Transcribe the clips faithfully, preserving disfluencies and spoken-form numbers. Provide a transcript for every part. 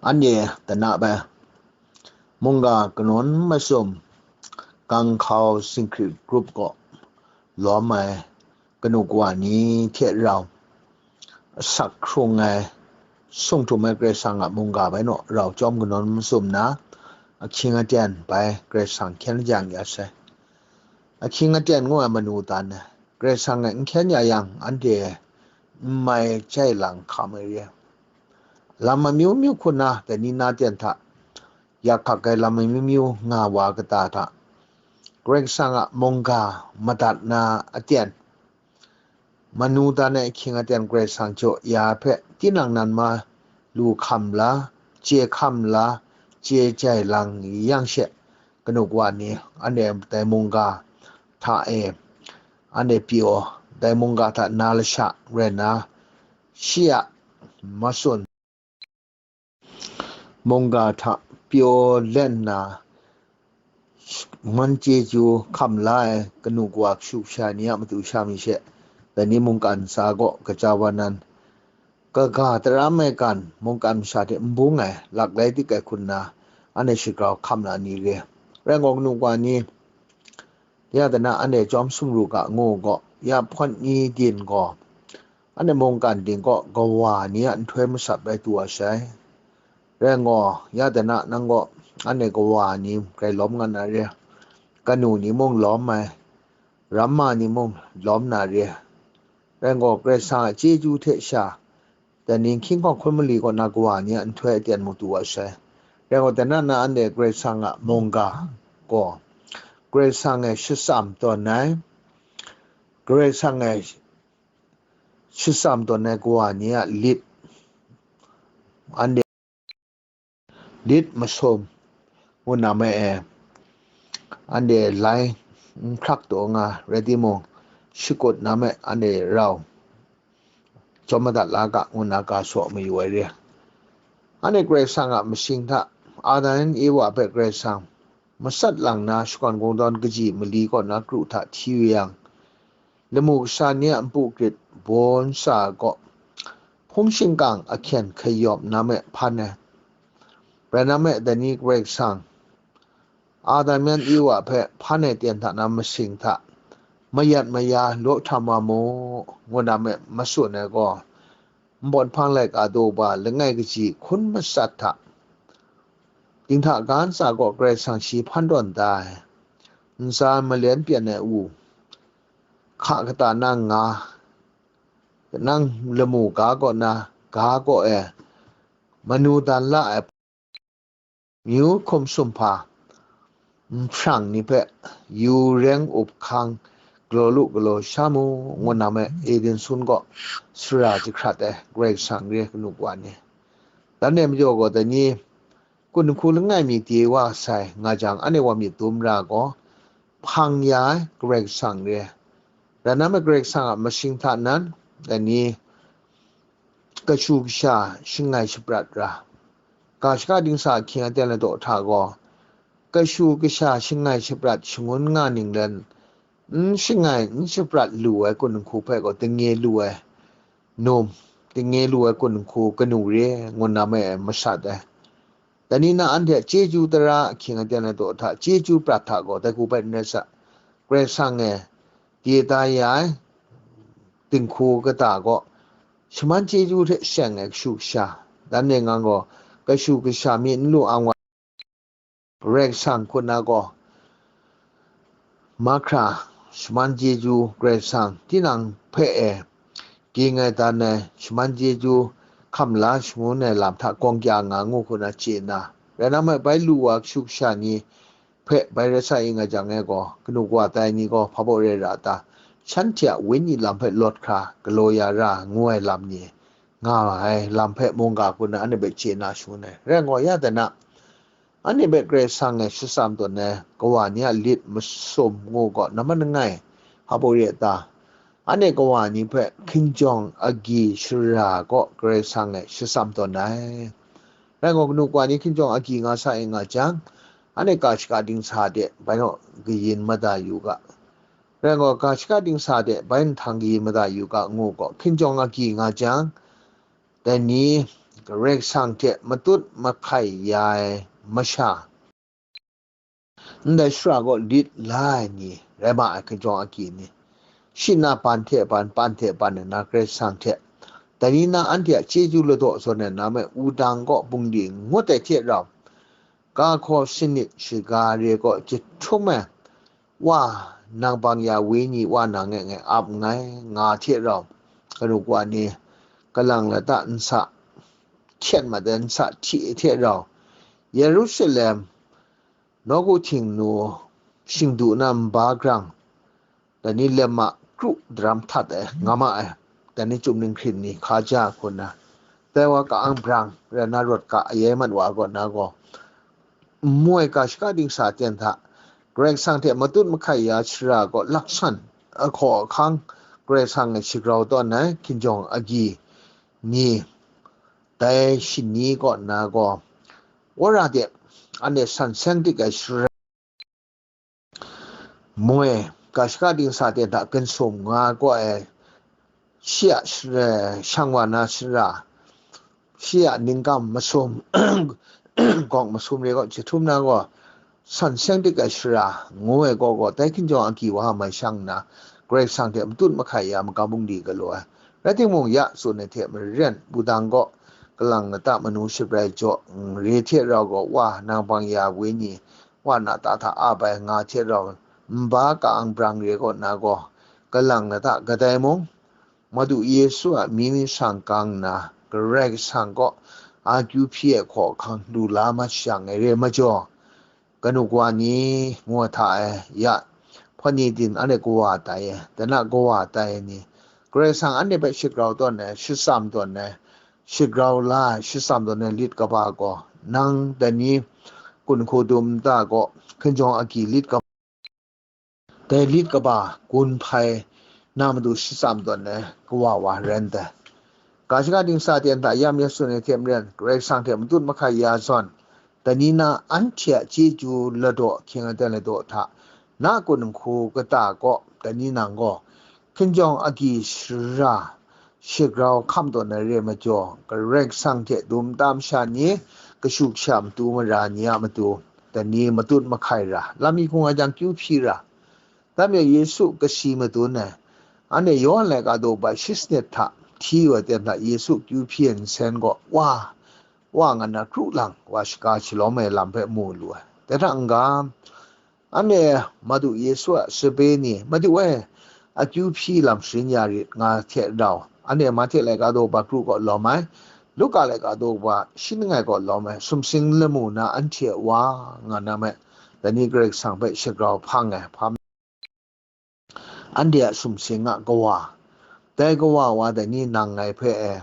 Anhte dana bai, mungga kanawn masum, ganghkau singhkrit grup gaw lawm ai kanu kawa ni hte rau, asak hkrung ai, sung htum ai Karai Kasang a mungga bai naw rau chyawm kanawn masum na, ahkying aten bai Karai Kasang hkyen jang ya sai. Ahkying aten ngu ai manu dan ai, Karai Kasang e n hkyen ya yang, anhte n mai jai lang hkam ai re ai. Lam amyu myu hku na, dai ni na ten hta, yak hkak ai lam amyu myu nga wa kata hta, Karai Kasang a mungga madat na aten, manu dan ai ahkying aten Karai Kasang jaw ya ai hpe, tinang nan ma lu hkam la, chye hkam la, chye jai lang yang she, kanu kawa ni, anhte dai mungga hta e, anhte pyaw, dai mungga hta na lasha rai nna, shi a matsun mungga hta pyaw len nna, man chyeju hkam la ai kanu kawa kashu kasha ni a matu sha mi she, dai ni mungkan ntsa gaw kaja wa nan, kaga tara maigan mungkan masha hte n bung ai, lak lai dik ai hku nna, anhte shagrau hkam la ni re. Rai ngai, kanu kawa ni, ya dana anhte chyawm sumru ga ngu gaw, ya hpawt ni din gaw, anhte mungkan din gaw kawa ni a nhtoi masat bai tu wa sai. Rai ngai, ya dana nang gaw anhte kawa ni grai lawm nga na re, kanu ni mung lawm ai, ramma ni mung lawm na re. Rai ngai, Karai Kasang a chyeju hte sha, dai ni hkying hkawng hkun mali kaw na kawa ni a nhtoi aten mu tu wa sai. Rai ngai, dana na anhte Karai Kasang a mungga gaw, Karai Kasang e shatsam tawn ai, Karai Kasang e shatsam tawn ai kawa ni a lit, anhte lit masum ngu na me e, anhte lai n hkrak taw nga rai timung, shakut na me anhte rau chyawm madat la ga ngu na ga saw mayu ai re. Anhte Karai Kasang a masing hta, Adam yan Ewa hpe Karai Kasang masat lang na shakawn kungdawn kaji mali kaw na kru hta hti yu yang, lamu kasha ni a npu grit bawn sa gaw, hpung shingkang ahkyen hkayawp na me hpan ai. Rai na me, dai ni Karai Kasang, Adam yan Ewa hpe hpan ai ten hta na masing hta, mayat maya law htam wa mu, ngu na me matsun ai gaw, npawt hpang laika daw ba langai kaji hkun masat hta, dinghta ga ntsa gaw Karai Kasang shi hpan tawn da ai, ntsa malen pyan ai u, hka kata na nga, nang lamu ga kaw na, ga kaw e, manu dan la ai, myu hkum sumhpa, nhprang ni hpe yu reng up hkang galaw lu galaw sha mu, ngu na me, Eden sun gaw sara jahkrat ai Karai Kasang re, kanu kawa ni. Dan e majaw gaw, dai ni, kun hku langai mi de wa sai nga jang, anhte wa myit dum ra gaw, hpang ya ai Karai Kasang re. Rai na me, Karai Kasang a masing hta nan, dai ni, kashu kasha shangai shaprat ra, ga shaka dingsa ahkying aten ladaw hta gaw, kashu kasha shangai shaprat shangun nga ninglen, n shangai n shaprat lu ai kun hku hpe gaw, dange lu ai num, dange lu ai kun hku kanu re, ngu na me masat ai. Dai ni na anhte chyeju tara ahkying aten ladaw hta, chyeju prat hta gaw, dai hku bai n rai sa, Karai Kasang e, de da ya ai dinghku kata gaw, shaman chyeju hte seng ai kashu kasha, dan e ngang gaw, kashu kasha mi n lu ang wa, Karai Kasang hku na gaw, mahkra shaman chyeju Karai Kasang tinang hpe e, ging ai dan ai shaman chyeju hkam la shangun ai lam hta gawng kya nga ngu hku na chye na, rai na me, bai lu wa kashu kasha ni hpe bai rai sa i nga jang e gaw, kanu kawa tai ni gaw hpa baw re ra ta? Shanhte a wenyi lam hpe lawt hkra galaw ya ra ngu ai lam ni nga ai lam hpe mungga hku na anhte hpe chye na shangun ai. Rai ngai, ya dana, anhte hpe Karai Kasang e shatsam tawn ai kawa ni a lit masum ngu gaw, namman langai hpa baw re ta? Anhte kawa ni hpe hkinjawng agyi shara gaw Karai Kasang e shatsam tawn ai. Rai ngai, kanu kawa ni hkinjawng agyi nga sa e nga jang, anhte ga shaka dingsa de bai naw kayin mada yu ga. Rai ngai, ga shaka dingsa de bai nhtang kayin mada yu ga ngu gaw, hkinjawng agyi nga jang, dai ni Karai Kasang hte matut mahkai ya ai masha, ndai shara gaw lit la ai ni rai ma ai, hkinjawng agyi ni, shi na ban hte ban, ban hte ban nna Karai Kasang hte, dai ni na anhte a chyeju ladaw zawn ai na me wudang gaw bungli ngut ai hte rau, ga hkaw sanit shaga re gaw jahtum ai, Wa, nang bang ya wenyi Wa nang e ngai ap nngai, nga hte rau, kanu kawa ni, kalang lata nsa hkyen mat ai nsa hti hte rau, Yerusalem nawku htingnu shingdu na nba grang, dai ni lem a kru daram htat ai, nga ma ai, dai ni chyum ning hkrin ni hka ja hku nna, dai wa ka-ang brang rai na rawt ga ayai mat wa ai kaw na gaw, nmu ai ga shaka dingsa ten hta, Karai Kasang hte matut mahkai ya shara gaw laksan ahkaw ahkang Karai Kasang e shagrau tawn ai hkinjawng agyi ni, dai shani kaw na gaw, wora de, anhte san seng dik ai shara, mui, ga shaka dingsa de hta gansum nga gaw ai, shi a shara, shang wa na shara, shi a ningkam masum, gawk masum re gaw jahtum na gaw, san seng dik ai shara, ngu ai gaw gaw, dai hkinjawng agyi wa mai shang nna, Karai Kasang hte matut mahkai ya magam bungli galaw ai. Rai timung, ya tsun ai hte maren, wudang gaw kalang lata manu shabrai jaw, re hte rau gaw, Wa, nang bang ya wenyi, Wa na ta hta a bai nga hte rau, nba ka-ang brang re kaw na gaw, kalang lata kadai mung, Madu Yesu a mying ni shang kang nna, Karai Kasang kaw akyu hpyi ai hkaw ahkang lu la ma shang ai re majaw, kanu kawa ni, ngu hta e, ya, hpawni din anhte kawa tai e, dana kawa tai e ni, Karai Kasang anhte hpe shagrau tawn ai, shatsam tawn ai, shagrau la ai, shatsam tawn ai lit kaba gaw, nang dai ni kunhku dum nta gaw, hkinjawng agyi lit kaba, dai lit kaba gun hpai na matu shatsam tawn ai kawa wa rai ndai. Ga shaka dingsa ten hta yam ya tsun ai hte maren, Karai Kasang hte matut mahkai ya zawn, dai ni na anhte a chyeju ladaw, hkying aten ladaw hta, na kunhku kata kaw, dai ni nang gaw, hkinjawng agyi shara, shagrau hkam tawn ai re majaw, Karai Kasang hte dum tam sha ni, kashu kasha matu mara ni a matu, dai ni matut mahkai ra, lam mi hkung ai jang kyu hpyi ra, dai majaw Yesu kasi madun ai, anhte Yawhan laika daw ba shi sanit hta hti wa ten hta Yesu kyu hpyi ai nsen gaw, Wa, Wa, nga na kru lang, wa shaka shalawm ai lam hpe mu lu ai. Dai hta n-ga, anhte Madu Yesu a sape ni, Madu e, akyu hpyi lam sharin ya rit, nga hte rau, anhte Mahte laika daw ba kru gaw lawm ai, Luka laika daw ba shi langai gaw lawm ai, sumsing lamu na anhte a Wa, nga na me, dai ni Karai Kasang hpe shagrau hpang ai, hpa anhte a sumsing a kawa, dai kawa wa dai ni nang ngai hpe e,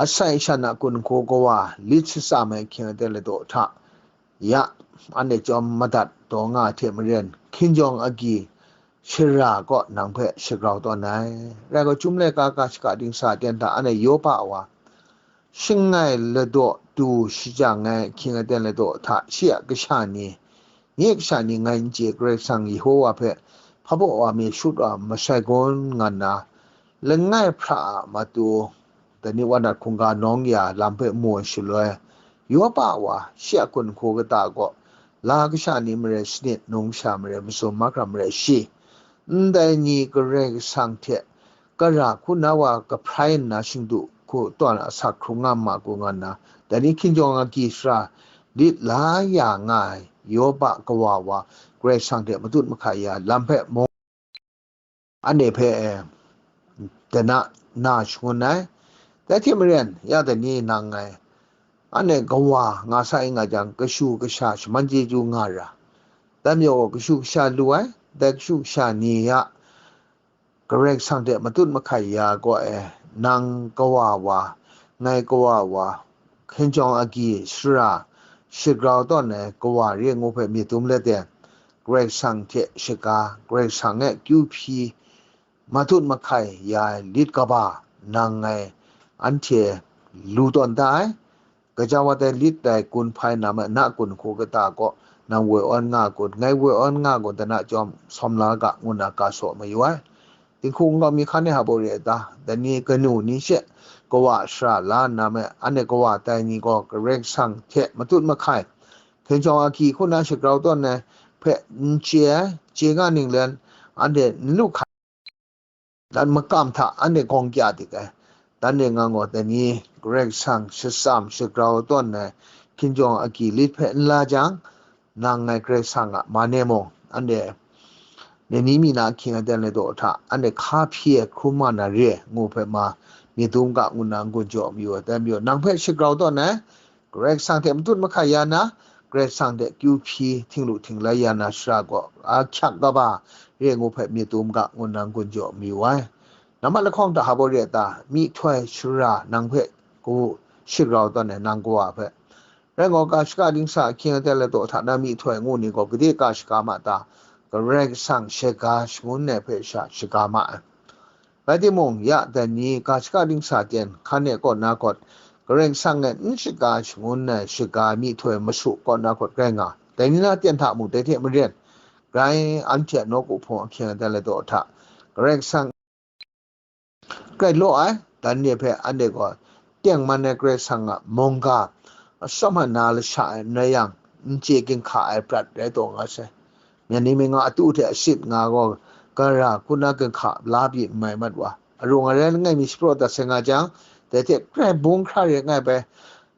asai shan a kunhku kawa, lit shatsam ai hkying aten ladaw hta, ya, anhte chyawm madat taw nga hte maren, hkinjawng agyi shara kaw nang hpe shagrau tawn ai. Rai gaw, Chyum laika ga shaka dingsa ten hta anhte Yopa wa, shangai ladaw du shajang ai hkying aten ladaw hta shi a kasha ni, nye kasha ni ngai n chye, Karai Kasang Yehova hpe hpa baw wa mi shut wa masai gun nga nna, langai hpra a matu, dai ni wa nat hkungga nawng ya lam hpe mu ai shaloi, Yopa wa shi a kunhku kata gaw, la kasha ni marai sanit, nung kasha marai masum, mahkra marai shi, ndai ni Karai Kasang hte kara hku na wa kahprai nna shingdu hku tawn asak hkrung nga ma hku nga nna, dai ni hkinjawng agyi shara lit la ya nga ai Yopa kawa wa Karai Kasang hte matut mahkai ya lam hpe mung, anhte hpe, e, dana na shangun ai. Dai hte maren, ya dai ni nang ngai, anhte kawa nga sa i nga jang, kashu kasha shaman chyeju nga ra, dai majaw gaw kashu kasha lu ai, dai kashu kasha ni a Karai Kasang hte matut mahkai ya gaw e, nang kawa wa, ngai kawa wa, hkinjawng agyi shara shagrau tawn ai kawa re ngu hpe myit dum let e, Karai Kasang hte shaga, Karai Kasang e kyu hpyi matut mahkai ya ai lit kaba nang ngai anhte lu tawn da ai. Gaja wa dai lit dai gun hpai na ma, na kunhku kata gaw nang woi awn nga kun, ngai woi awn nga kun, dana chyawm sawm la ga, ngu nna ga saw mayu ai. Dinghku nkau mi hkan e hpa baw re ai ta? Dai ni kanu ni she kawa shara la nna me, anhte kawa tai ni gaw Karai Kasang hte matut mahkai, hkinjawng agyi hku na shagrau tawn ai hpe n chye ai, chye nga ninglen, anhte n lu hkai. Dan makam hta anhte gawng kya dik ai. Dan e nga gaw, dai ni Karai Kasang shatsam shagrau tawn ai hkinjawng agyi lit hpe n la jang, nang ngai Karai Kasang a man e mung, anhte nini mi na ahkying aten ai daw hta, anhte hka hpyi ai hkrum nga na re ai, ngu hpe ma, myit dum ga ngu na n-gun jaw mayu ai, dai mayu, nang hpe shagrau tawn ai, Karai Kasang hte matut mahkai ya na, Karai Kasang hte kyu hpyi htinglu htinglai ya na shara gaw, ahkyak kaba re ngu hpe myit dum ga ngu na n-gun jaw mayu ai. Nambat lahkawng hta hpa baw re ai ta? Myihtoi shara nang hpe kawu shagrau tawn ai nang kawa hpe. Rai gaw, ga shaka dingsa ahkying aten ai daw hta na myihtoi ngu ni gaw, gade ga shaga ma ta? Karai Kasang shaga shangun ai hpe sha shaga ma ai. Rai timung, ya dai ni ga shaka dingsa ten hkan e kaw na hkawt, Karai Kasang e n shaga shangun ai shaga myihtoi masu kaw na hkawt rai nga, dai ni na ten hta mung dai hte maren, grai anhte a nawku hpawng ahkying aten ai daw hta, Karai Kasang grai law ai, dan ni hpe anhte gaw tengman ai Karai Kasang a mungga, atsawm ai na lasha e n rai yang, n chye ginhka ai prat rai taw nga sai. Myen ni mi nga atu hte asit nga gaw, gara hku na ginhka la pyi n mai mat wa, arung arai langai mi shapraw dat sai nga jang, dai hte grai bung hkra re ngai bai,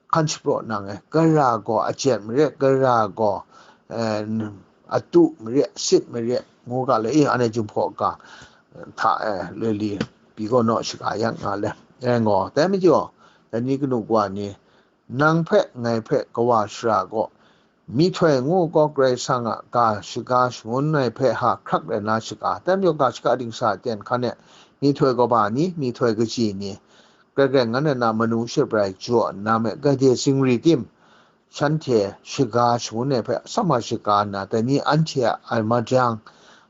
hkan shapraw nang e, gara gaw ajen marit, gara gaw, eh, atu marit, sit marit, ngu ga le, eh, anhte jinghpaw ga hta e loi li pyi gaw naw shaga yang nga le. Rai gaw, dai majaw, dai ni kanu kawa ni, nang hpe ngai hpe kawa shara gaw, myihtoi ngu gaw Karai Kasang a ga shaga shangun ai hpe ha hkrak rai na shaga, dai majaw ga shaka dingsa ten hkan e, myihtoi kaba ni, myihtoi kaji ni, Grai Grai ngan na manu shabrai jaw nna me, gade zingri tim, shanhte shaga shangun ai hpe atsawm a shaga nna, dai ni anhte a ai majang,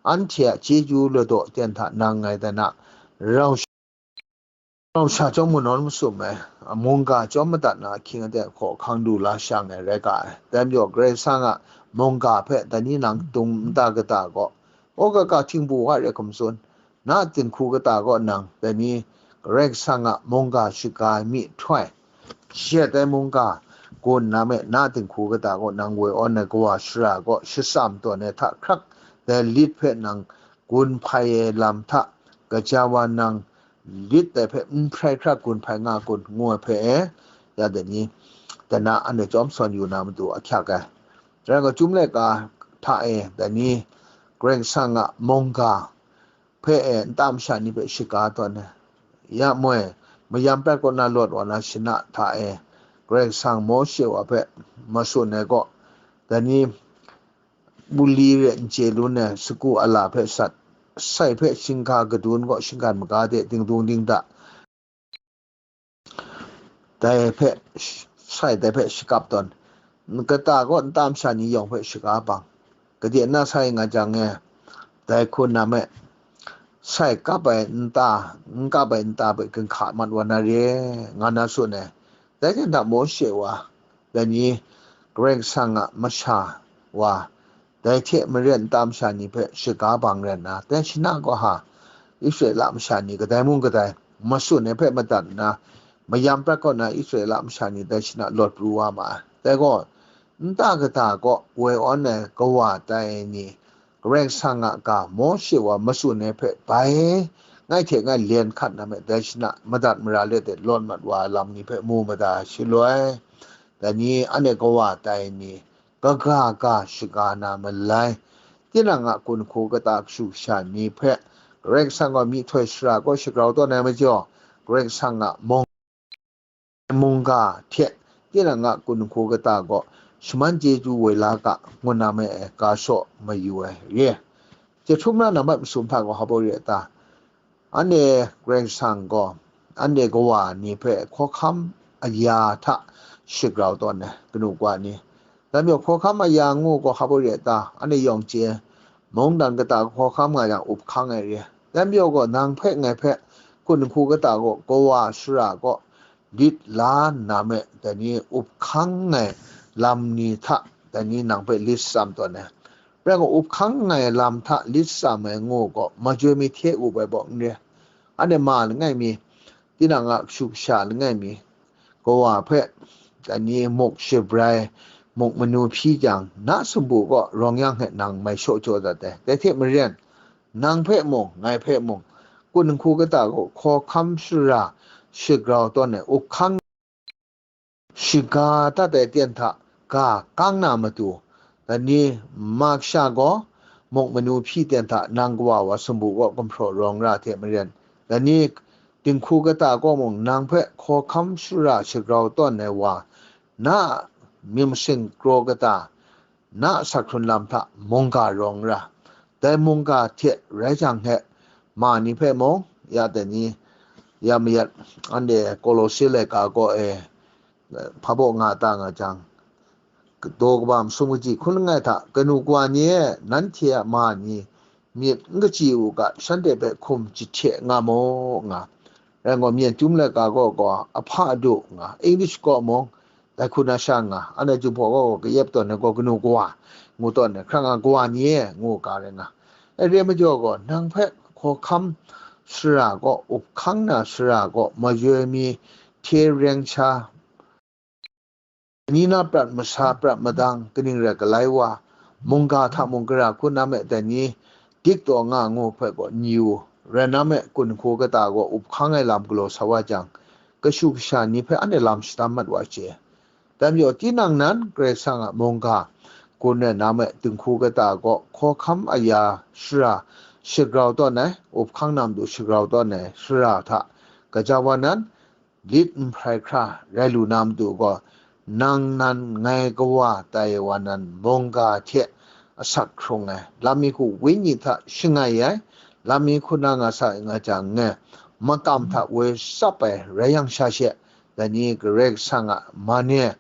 anhte a chyeju ladaw ten hta nang ngai dan a, rau sha, rau sha chyawm manawn masum ai, mungga chyawm madat na ahkying aten hkaw hkang du la shang ai rai ga ai. Dai majaw, Karai Kasang a mungga hpe dai ni nang dung nta kata gaw, Awka ga htingbu wa re hkum tsun, na dinghku kata gaw nang, dai ni Karai Kasang a mungga shaga myihtoi, shi ai mungga gun na me, na dinghku kata gaw nang woi awn ai kawa shara gaw shatsam tawn ai hta hkrak, dai lit hpe nang gun hpai ai lam hta, gaja wa nang lit dai hpe n hprai hkra gun hpai nga kun, ngu ai hpe e, ya dai ni, dai na anhte chyawm sawn yu na matu ahkyak ai. Rai nga, Chyum laika hta e, dai ni Karai Kasang a mungga hpe e, nta masha ni hpe shaga tawn ai. Ya moi, mayam prat kaw na lawt wa na shana hta e, Karai Kasang Mawshe wa hpe matsun ai gaw, dai ni buli re n chye lun ai sagu ala hpe sat, sai hpe shingga kadun gaw shinggan maga de dingdung dingda, dai hpe, sai dai hpe shakap tawn, kata gaw nta masha ni yawng hpe shaga bang, gade na sai nga jang e, dai hku na me, sai kap ai nta, n kap ai nta hpe ginhka mat wa na re, nga na tsun ai. Dai hte nta Mawshe wa, dai ni Karai Kasang a masha wa, dai hte maren nta masha ni hpe shaga bang rai nna, dai shana gaw ha, Israela masha ni kadai mung kadai matsun ai hpe madat nna, mayam prat kaw na Israela masha ni dai shana lawt pru wa ma ai. Dai gaw, nta kata kaw woi awn ai kawa tai ai ni, Karai Kasang a ga Mawshe wa matsun ai hpe bai, ngai hte ngai len hkat na me, dai shana madat mara let de lawt mat wa ai lam ni hpe mu mada shaloi, dai ni anhte kawa tai ai ni, kaga ga shaga na malai, tinang a gun hku kata kashu kasha ni hpe Karai Kasang gaw myihtoi shara gaw shagrau tawn ai majaw, Karai Kasang a mung, mungga hte tinang a gun hku kata gaw shaman chyeju woi la ga, ngu na me ai ga shaw mayu ai re. Jahtum na nambat masum hta gaw hpa baw re ai ta? Anhte Karai Kasang gaw, anhte kawa ni hpe hkawhkam aya hta shagrau tawn ai, kanu kawa ni. Dai majaw hkawhkam aya ngu gaw hpa baw re ai ta? Anhte yawng chye, mungdan kata hkawhkam nga yang up hkang ai re. Dai majaw gaw nang hpe ngai hpe gun hku kata gaw kawa shara gaw lit la nna me, dai ni up hkang ai lam ni hta, dai ni nang hpe lit tsam tawn ai. Rai gaw, up hkang ai lam hta lit tsam ai ngu gaw, majoi mi hte up ai bawk n re. Anhte ma langai mi, tinang a kashu kasha langai mi, kawa hpe, dai ni muk shabrai, muk manu hpyi jang, na sumpu kaw rawng yang hte nang mai shaw jaw dat ai. Dai hte maren, nang hpe mung, ngai hpe mung, kun nhku kata gaw hkawhkam shara shagrau tawn ai up hkang shaga dat ai ten hta ga kang na matu, dai ni ma kasha gaw muk manu hpyi ten hta nang kawa wa sumpu kaw gumhpraw rawng ra hte maren, dai ni dinghku kata kaw mung nang hpe hkawhkam shara shagrau tawn ai wa, na a myit masin kraw kata, na a asak hkrun lam hta mungga rawng ra. Dai mungga hte rai jang he, ma ni hpe mung, ya dai ni, ya mayat, anhte Kolose laika kaw e, hpa baw nga ta nga jang, daw kaba masum kaji hkun langai hta, kanu kawa ni e, nanhte a ma ni myit n kaji u ga, shanhte hpe hkum jahte nga mu, nga. Rai ngai gaw, myen chyum laika kaw gaw, ahpa adu nga, English kaw mung, dai hku na sha nga, anhte Jinghpaw kaw gaw kayep tawn ai gaw kanu kawa, ngu tawn ai, hkra nga kawa ni e, ngu ga rai nga. Dai re ai majaw gaw, nang hpe hkawhkam shara gaw, up hkang na shara gaw, majoi mi hte reng sha, ni na prat masa, prat madang, kaning rai galai wa, mungga hta mung gara hku na me, dai ni dik taw nga ngu hpe gaw n yu, rai na me, kun nhku kata gaw up hkang ai lam galaw sa wa jang, kashu kasha ni hpe anhte lam shatam mat wa chye. Dai majaw, tinang nan Karai Kasang a mungga kun rai na me, dinghku kata gaw hkawhkam aya shara shagrau tawn ai, up hkang na matu shagrau tawn ai shara hta gaja wa nan, lit nhprai hkra rai lu na matu gaw, nang nan ngai kawa tai wa nan mungga hte asak hkrung ai, lam mi hku wenyi hta shangai ai, lam mi hku na nga sa nga jang nge, makam hta woi tsap ai rai yang sha she, dai ni Karai Kasang a man e,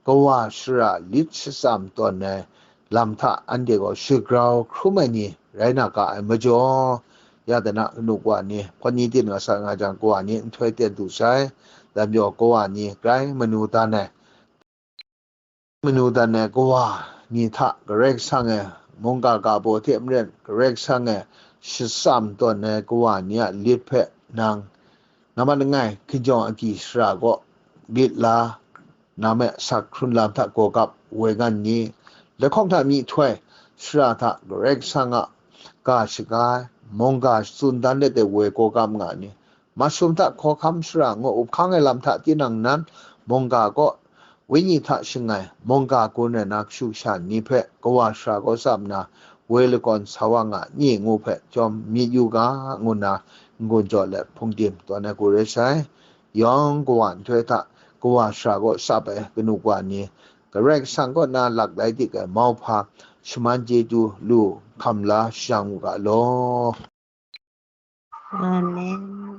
kawa shara lit shatsam tawn ai lam hta anhte gaw shagrau hkrum ai ni rai na ga ai majaw, ya dai na kanu kawa ni, hpawn ni tin nga sa nga jang, kawa ni nhtoi ten du sai, dai majaw kawa ni grai manu dan ai, manu dan ai kawa ni hta Karai Kasang e mungga ga baw hte maren Karai Kasang e shatsam tawn ai kawa ni a lit hpe nang na mat langai, hkinjawng agyi shara gaw lit la na me, asak hkrun lam hta gaw gap woi nga n ni? Lahkawng hta myihtoi shara hta Karai Kasang a ga shaga ai, mungga tsun dan let ai woi gaw gap nga n ni? Mashum hta hkawhkam shara ngu up hkang ai lam hta tinang nan mungga kaw wenyi hta shangai, mungga kun rai na kashu kasha ni hpe kawa shara kaw tsap nna, woi lakawn sa wa nga ni ngu hpe chyawm myit yu ga, ngu nna n-gun jaw let hpung tim tawn ai hku rai sai. Yawng kawa nhtoi hta kawa shara kaw tsap ai kanu kawa ni, Karai Kasang kaw na lak lai dik ai mauhpa shaman chyeju lu hkam la shajang u ga law. Amen.